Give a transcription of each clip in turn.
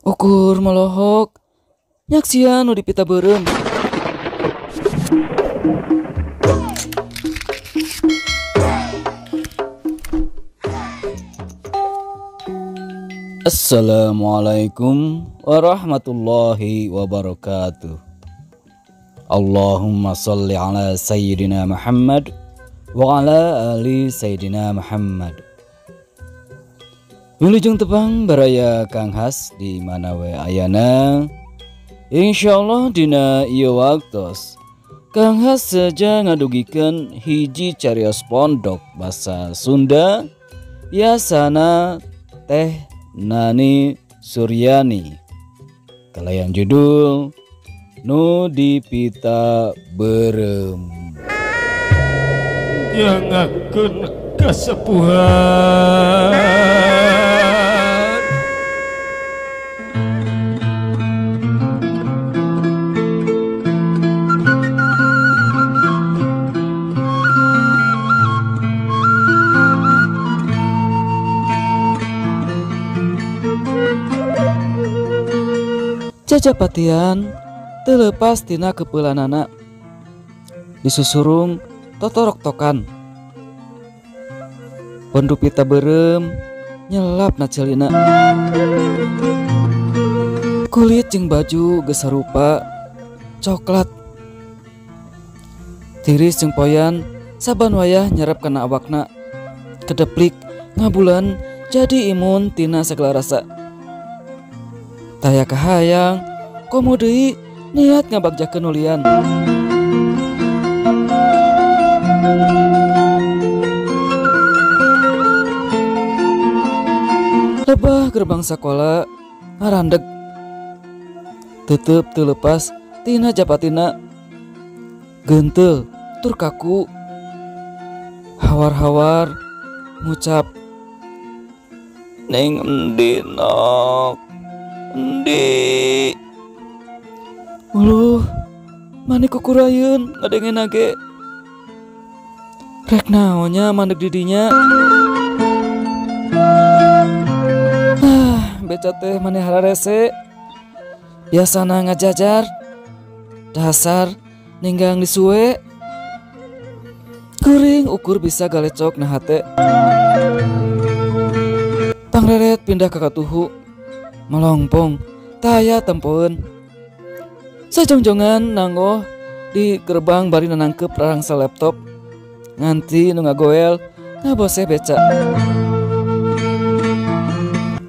Ukur molohok nyaksian nu dipita beureum. Assalamualaikum warahmatullahi wabarakatuh. Allahumma salli ala Sayyidina Muhammad wa ala ali Sayyidina Muhammad. Wilujeng tepang baraya Kang Has di mana we ayana. Insyaallah dina ieu waktos Kang Has saja ngadugikeun hiji carios pondok basa Sunda yasana Teh Nani Suryani kalayan judul Nu Dipita Beureum. Nyangakeun kasepuhan Jajapatian teu leupas tina kepeulanana disusurung totorok-tokan. Pondu pita beureum nyelap na ceulina. Kulit jeung baju geus sarupa coklat. Tiris jeung poyan saban wayah nyerep kana awakna. Kedeplik ngabulan jadi imun tina sagala rasa. Taya kahayang komo deui niat ngabagjakeun nulian. Lebah gerbang sakola ngarandeg. Tetep teu leupas tina japatina. Gentel tur kaku. Hawar-hawar ngucap, "Ning endi nok? Endi?" Uluh, mani kukurayeun ngadengena ge. Rek naonnya mandeg di dinya. Ah, beca teh mani hararese. Biasana ngajajar. Dasar ninggang disuwe. Kuring ukur bisa galecok na hate. Pangreret pindah ka katuhu. Melongpong taya tempoeun. Sajongjongan nanggoh di gerbang bari nanangkep rarangsa laptop. Nganti nu ngagoel ngaboseh beca.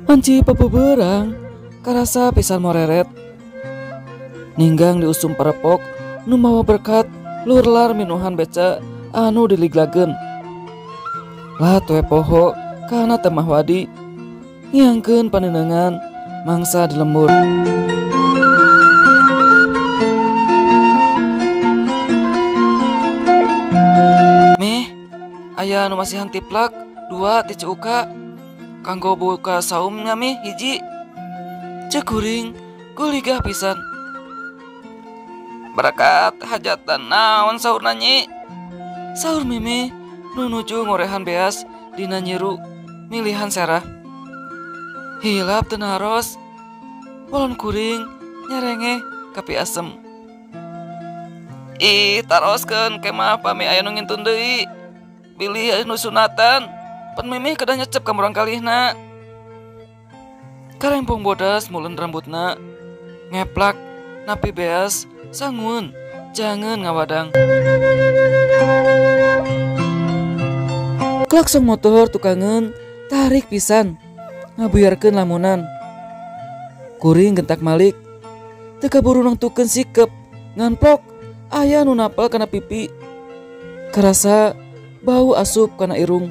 Wanci pabeberang karasa pisan moreret. Ninggang diusum parepok nu mawa berkat lurlar minuhan beca anu diliglageun. Lat we poho kana temah wadi ngiangkeun panenengan mangsa di lembur. Mih, aya nu masihan tiplak 2 ti CUK kanggo buka saumnya mih hiji. Ceuk kuring kuligah pisan. Berkat hajatan naon saurna nyi? Saur mimi nu nuju ngorehan beas dina nyiru milihan serah. Hilap teu naros. Walon kuring nyerengeh kapi asem. Ih, taroskeun kemah pami aya nu ngintun deui. Bilih aya nu sunatan, pan mimih kedah nyecep ka murang kalihna. Karempong bodas muleun rambutna. Ngeplak napi beas sangun jangan ngawadang. Klakson motor tukangeun tarik pisan ngabuyarkeun lamunan. Kuring gentak malik teu kaburu nangtukeun sikep nganplok aya nu napel kana pipi. Karasa bau asup kana irung.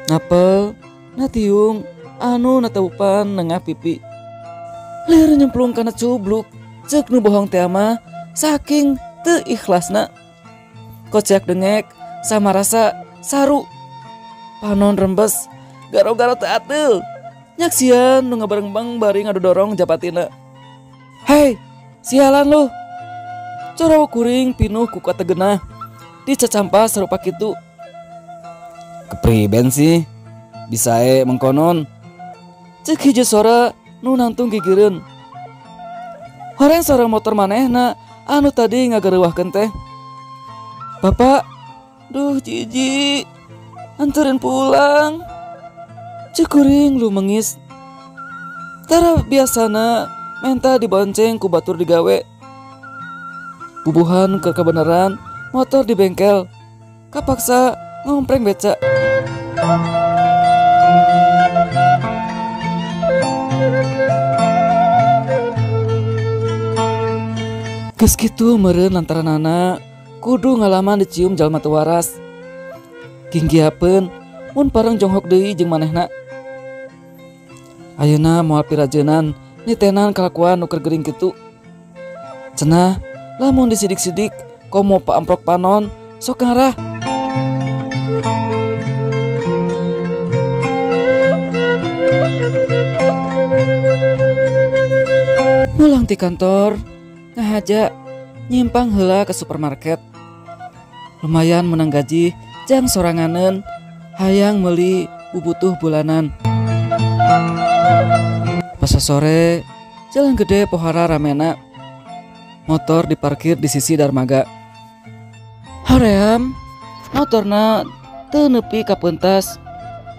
Napel natiung anu nateupan nengah pipi. Lir nyemplung kana cubluk ceuk nu bohong teh mah saking teu ikhlasna. Kocek dengek sama rasa saru. Panon rembes garo-garo teu ateul. Nyaksian nu ngabarengbang bari ngadodorong japatina. "Hei, sialan lu." Coro kuring pinuh ku kategenah. Dicacampa sarupa kitu. Kepriben sih? Bisae mengkonon. Ceuk hiji sora nu nangtung gigireun. Horeng sorang motor manehna anu tadi ngagareuwahkeun teh. Bapak, duh jijik, anterin pulang. Ceuk kuring lumengis. Tara biasana menta dibonceng ku batur digawe. Bubuhan keur kabeneran motor di bengkel, kapaksa ngompreng beca. Geus kitu meureun lantaranana kudu ngalaman dicium jalma teu waras. Ginggiapeun mun pareng jonghok deui jeung manehna. Ayeuna moal pirajeunan nitenan kalakuan nu keur gering kitu. Cenah lamun disidik-sidik komo paamprok panon sok ngarah. Pulang ti kantor ngahaja nyimpang heula ke supermarket. Lumayan menang gaji jang soranganeun hayang meuli bubutuh bulanan. Pas sore jalan gede pohara ramena. Motor diparkir di sisi darmaga. Hoream motorna teu nepi ka pentas,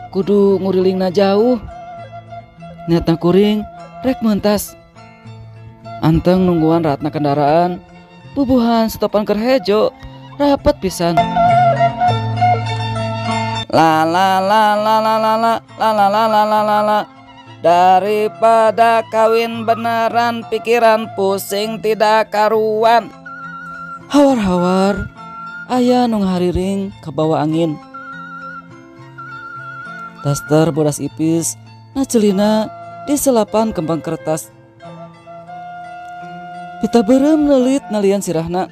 kudu ngurilingna jauh. Niatna kuring rek mentas. Anteng nungguan ratna kendaraan, bubuhan setopan keur hejo, rapat pisan. La la la la la la la la la la la la la. Daripada kawin beneran pikiran pusing tidak karuan. Hawar-hawar aya nu ngahariring kabawa angin. Daster bodas ipis nacelina di selapan kembang kertas. Pita beureum leulit nalian sirahna.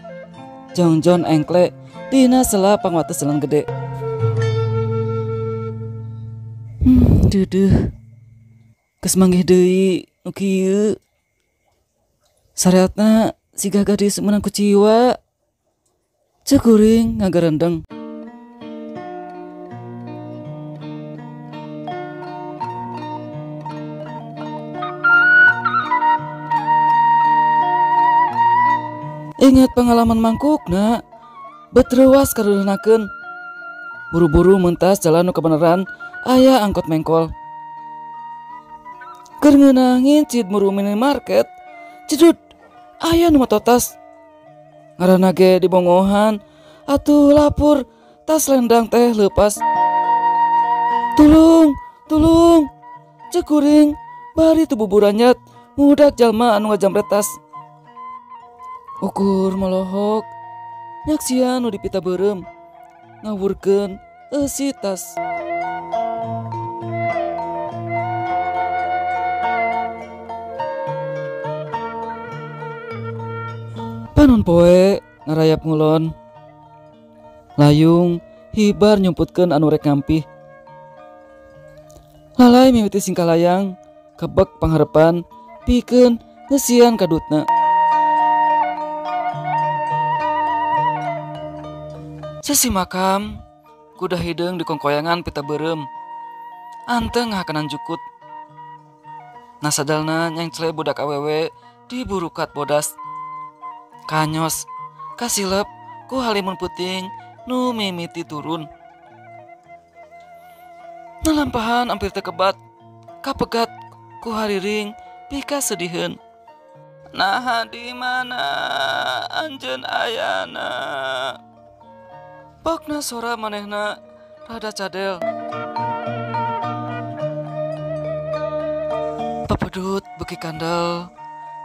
Jongjon engkle dina sela pangwates jalan gede. Deudeuh. Geus manggih deui nu kieu. Sareatna siga gadis meunang kuciwa. Ceuk kuring ngagarendeng. Ingat pengalaman mangkukna, bet reuas kareunakeun. Buru-buru mentas jalan nu kebenaran aya angkot mengkol. Keur ngeunah ngincid muru minimarket, cidut aya nu matotas. Ngaranna ge dibongohan, atuh lapur tas lendang teh leupas. Tulung, tulung, ceuk kuring bari teu buburanyat ngudak jalma anu ngajamret tas. Ukur molohok nyaksian nu dipita beureum ngawurkeun eusi tas. Panon poe ngarayap ngulon. Layung hibar nyumputkeun anu rek ngampih. Lalai mimiti singkah layang kebek pangharepan pikeun ngeusian kadutna. Sesi makam kuda hideung di kongkoyangan pita beureum. Anteng ngahakanan jukut. Nasadalna nyengcle budak awewe di burukat bodas. Kanyos kasilep ku halimun puting nu mimiti turun. Nalampahan ampir teu kebat, kapegat ku hariring pika sediheun. Naha di mana anjeun ayana? Pokna sora manehna rada cadel. Papedut beuki kandel,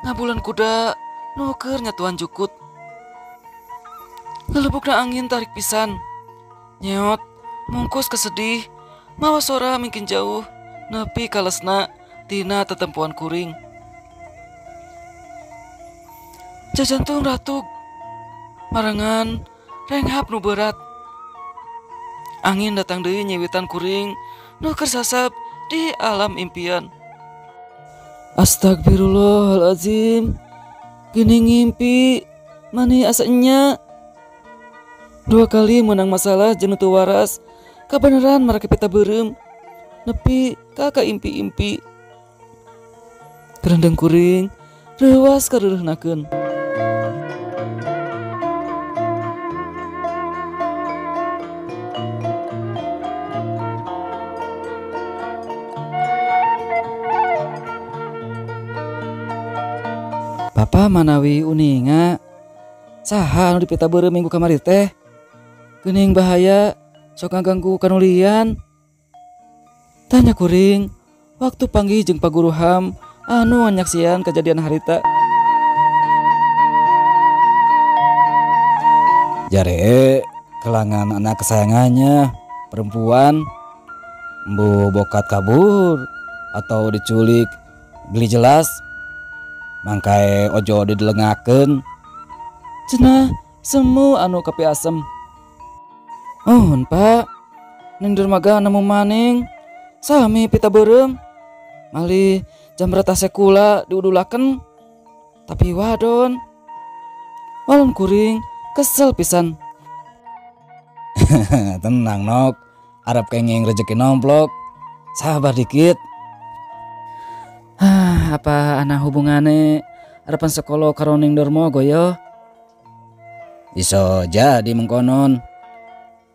ngabulan kuda nu keur nyatuan jukut. Lelebukna angin tarik pisan. Nyeot mungkus kesedih, mawa sora mingkin jauh, nepi kalesna tina tetempuan kuring. Jajantung ratug, marengan renghap nu berat. Angin datang deui nyewitan kuring nu keur sasab di alam impian. Astagfirullahalazim. Gini ngimpi mani asa enya. Dua kali menang masalah jeung teu waras, kabeneran marake pita beureum nepi ka impi-impi. Pirendeng kuring reuwas kareureunahkeun. Bapa manawi uninga saha anu dipita beureum minggu kamari teh? Geuning bahaya sok ngaganggu kanulian. Tanya kuring waktu panggih jeung Pak Guru Ham anu nyaksian kejadian harita. Jare kelangan anak kesayangannya perempuan embu bokat kabur atau diculik beli jelas mangkae ojo didelengakeun. Cenah semu anu kapi asem. Oh, Pak, ning dermaga nemu maning sami pita beureum. Malih jam rata sekula diudulaken. Tapi wadon. Walon kuring kesel pisan. Tenang nok, arep kenging rezeki nomplok. Sabar dikit. Ah, apa ana hubungane arepan sekolah karo ning dermaga yo? Iso jadi mengkonon.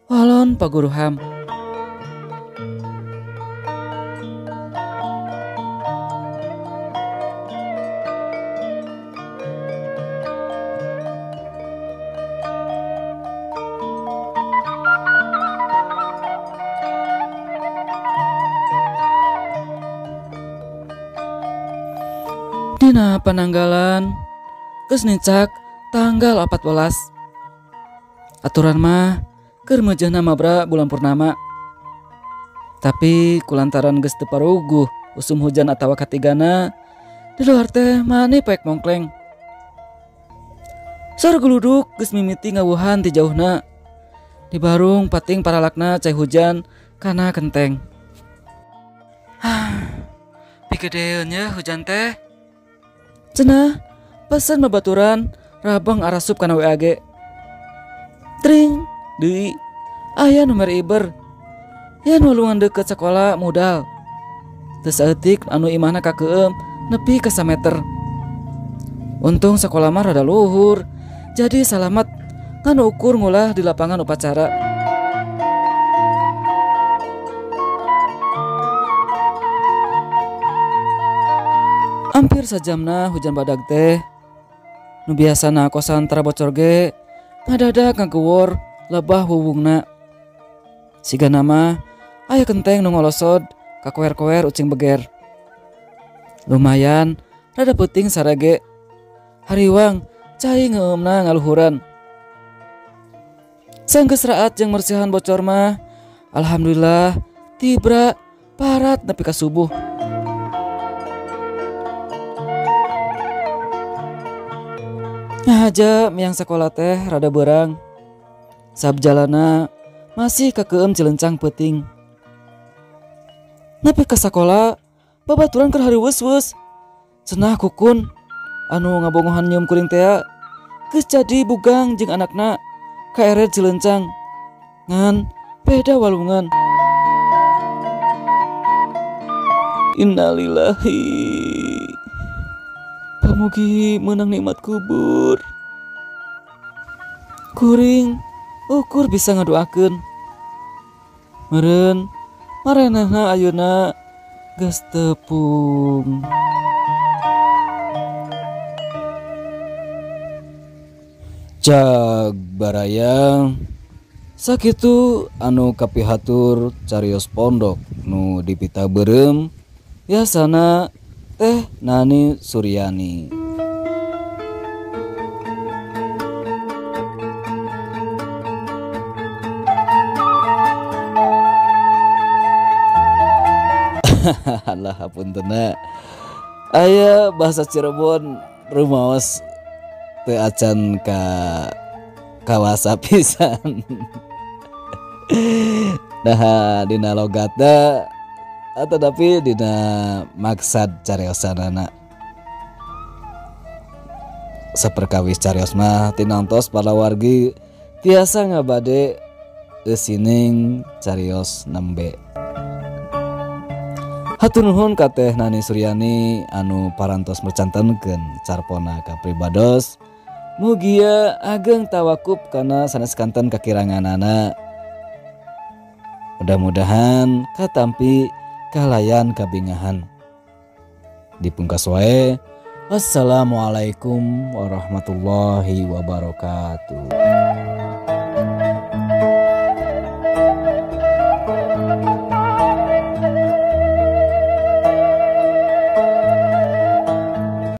Walon Pak Guru Ham. Dina pananggalan geus nincak tanggal 14. Aturan mah keur meujeuhna mabra bulan purnama. Tapi kulantaran geus teu paruguh usum hujan atawa katigana di luar teh mani poek mongkleng. Sor geluduk geus mimiti ngawuhan ti jauhna. Di barung pating paralakna cai hujan kana kenteng. Hah, pigedeun nya hujan teh. Cenah pesan babaturan rabang arasup kana WAG. Tring deui aya nomor iber. Yen walungan deukeut sakola modal. Teu saeutik anu imahna kakeueum nepi ka sameter. Untung sakola mah rada luhur, jadi salamat ngan ukur ngulah di lapangan upacara. Hampir sajamna hujan badag teh. Nu biasana kosan tara bocor ge ngadadak ngagewor lebah wuwungna. Sigana mah aya kenteng nu ngolosod kakoer-koer ucing beger. Lumayan rada peuting sarege. Hariwang cai ngeueumna ngaluhuran. Sanggeus raat jeung mersihan bocor mah alhamdulillah tibra parat nepi ka subuh. Ngahaja miang sekolah teh rada berang. Sabjalana masih kakeueum cilencang peuting. Nepi ka sakola babaturan keur hariweus-weus. Cenah kukun anu ngabongohan nyeum kuring tea geus jadi bugang jeung anakna kaeret cilencang. Ngan beda walungan. Innalillahi. Pamugi menang nikmat kubur. Kuring ukur bisa ngadoakeun. Meureun marenehna ayeuna geus tepung. Cag baraya sakitu anu kapihatur carios pondok nu dipita beureum biasana Teh Nani Suryani. Alah hapuntenna. Aya bahasa Cirebon rumaos teu acan ka kawasa pisan. Nah dina logatna atau tapi dina maksad cariosanana. Saperkawis carios mah tinantos para wargi tiasa ngabade eusining carios nembe. Hatur nuhun ka Teh Nani Suryani anu parantos mercantenkeun carpona ka pribados. Mugia ageng tawakup kana sanes kanten kakiranganana. Mudah-mudahan katampi kalayan kabingahan. Dipungkas wae. Wassalamualaikum warahmatullahi wabarakatuh.